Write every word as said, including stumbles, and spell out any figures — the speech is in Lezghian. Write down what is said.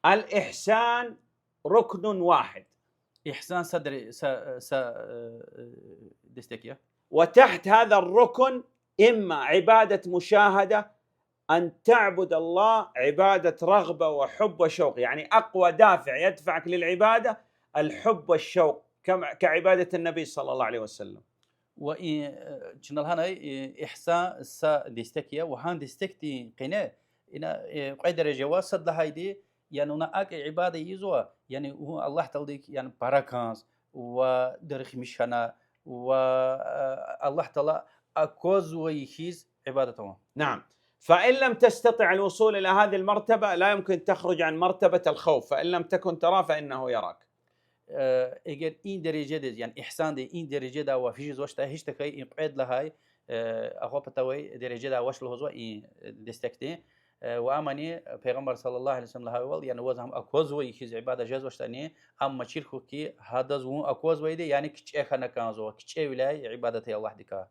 الإحسان ركن واحد. Игьсан са дре-, са, са, э, э, дестек я. وتحت هذا الركن إما عبادة مشاهدة، أن تعبد الله عبادة رغبة وحب وشوق، يعني أقوى دافع يدفعك للعبادة الحب والشوق، كما، كعبادة النبي صلى الله عليه وسلم. Ва и, э, чна лагьанай, э, игьсан са дестек я, ва гьа дестекдин къене, ина, э, кьве дережа ава, сад лагьайди, яни вуна акӀ ибадат ийизва, яни вун Аллагь Тааладик, яни пара кӀанз, ва дерхъимиш хьана, ва, э, Аллагь Таала аквазвай хьиз ибадат авун. نعم. فإن لم تستطع الوصول إلى هذه المرتبة، لا يمكن تخرج عن مرتبة الخوف، فإن لم تكن تراه فإنه يراك. Э, эгер и дережадиз, яни игьсандин и дережадай ва физ жезвачтӀа, гьич тахьай и кьвед лагьай, э, агъа патавай дережадай авач лугьузва и, э, дестекдин. Э, ва амани Пайгъамбар صلى الله عليه وسلم лагьайвал, яни ваз гьам аквазвай хьиз ибадат жезвачтӀани, амма чир хьухь хьи, гьадаз вун аквазвайди, яни кичӀе хьана кӀанзава, кичӀевиляй ибадат ая Аллагьдикай.